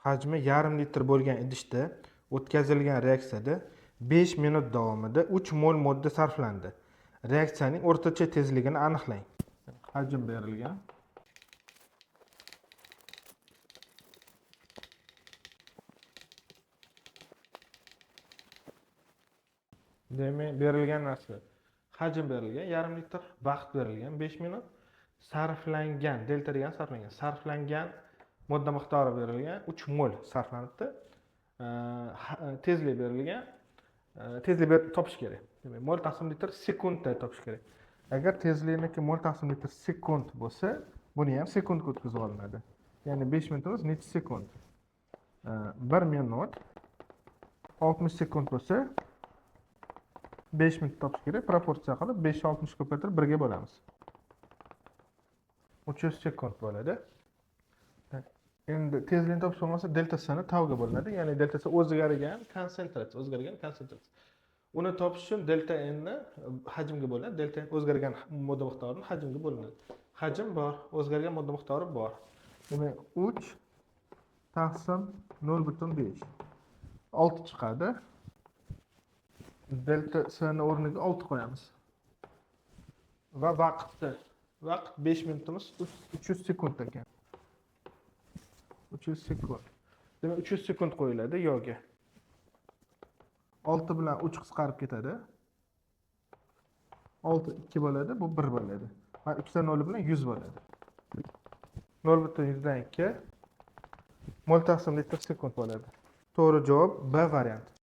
Hajmi yarim litr bo'lgan idishda o'tkazilgan reaksiyada 5 minut davomida 3 mol modda sarflandi. Reaksiyaning o'rtacha tezligini aniqlang. Hajm berilgan. Demak, berilgan narsa hajm berilgan, yarim litr, vaqt berilgan 5 minut, sarflangan, delta degan sarflangan, sarflangan modda miqdori berilgan, 3 mol sarflanibdi. Tezlik berilgan, tezlik topish kerak. Demak, mol taqsim litr sekundda topish kerak. Agar tezlikniki mol taqsim litr sekund bo'lsa, buni ham sekundga o'tkazib olinadi. Ya'ni 5 minutimiz necha sekund? 1 minut 60 sekund bo'lsa, 5 minut topish kerak. Proporsiya qilib 5 60 ko'paytirib 1 ga bo'lamiz. 300 sekund bo'ladi. Endi tezlikni topish bo'lmasa delta S ni tavga bo'linadi. Ya'ni delta S o'zgargan konsentratsiya, o'zgargan konsentratsiya. Uni topish uchun delta N ni hajmga bo'linadi. Delta N o'zgargan modda miqdorini hajmga bo'linadi. Hajm bor, o'zgargan modda miqdori bor. Demak, 3 taqsim 0.5. 6 chiqadi. Delta S ni o'rniga 6 qo'yamiz. Va vaqt 5 minutimiz 300 sekund ekan. 300 sekund. Demak, 300 sekund qo'yiladi yo'lga. 6 bilan 3 qisqarib ketadi. 6 2 bo'ladi, bu 1 bo'ladi. Va 2 nol bilan 100 bo'ladi. 0.2 mol taqsim litr sekund bo'ladi. To'g'ri javob B varianti.